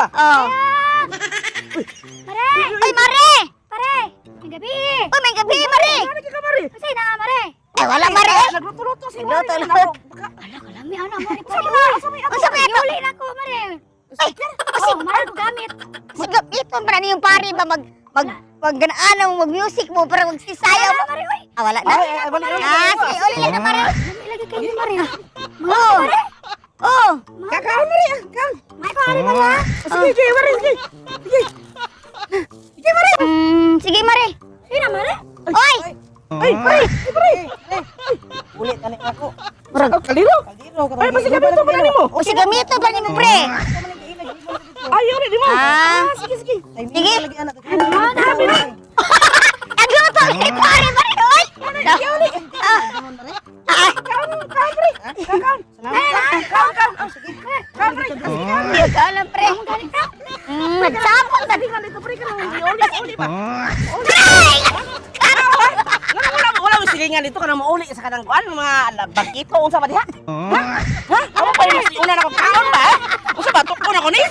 Oh. Mare! Uy, Mare! Pare! May gabi! Uy, may gabi, Mare! Ano ka, Mare? Kasi na nga, mare! Ay, wala, Mare. Nagluto-luto si Mare. Nagluto-luto. Ala, kalami, ano, mare, Sa pare! mga, sa may Unsa may ato? Yuli na ko, mare! Ay, Oh, mare ko gamit! sigap ito man ni yung pare ba mag mag mag ganaan mo mag music mo para magsisayaw mo. Wala, mare, uy! Ah, wala na. Ay, ay, wala na. Ah, sige, uli lang na, Mare. Lami lagi kayo, mare! Oh. Oh. Kakaon, Mare, ah, kaon. May ko, mare, mare! Sige, sige, Mare, sige. Sige. Sige, Mare. Sige, Mare. Sige na, mare! Oy! Ay, Mare, ay, Mare. Uli tani ako. Murag, Oh, kaliro. Kaldero karon. Ay, basta gamito pa nimo. o sige, gamito pa nimo, pre. Ay, uli di mo. Ah. Sige, sige. Sige. Lagi anak. Ano, na? Nagluto ni pare, pare, oy! Ah. Ah, Kaon, kaon, pre. Kaon. Salamat. Kaon, kaon. Ah, sige. Kaon, pre. Ah, sige, kaon. Hindi ka alam, pre. Nagsabot na. Tingnan dito, pre, kanang uli, uli ba? Ay! Wala wala wala mo silingan dito kanang mauli sa kanang kuan mga bangkito unsa ba diha? Ha? Ha? Amo pa yung una na ko kaon ba? Unsa ba tukon ako ni?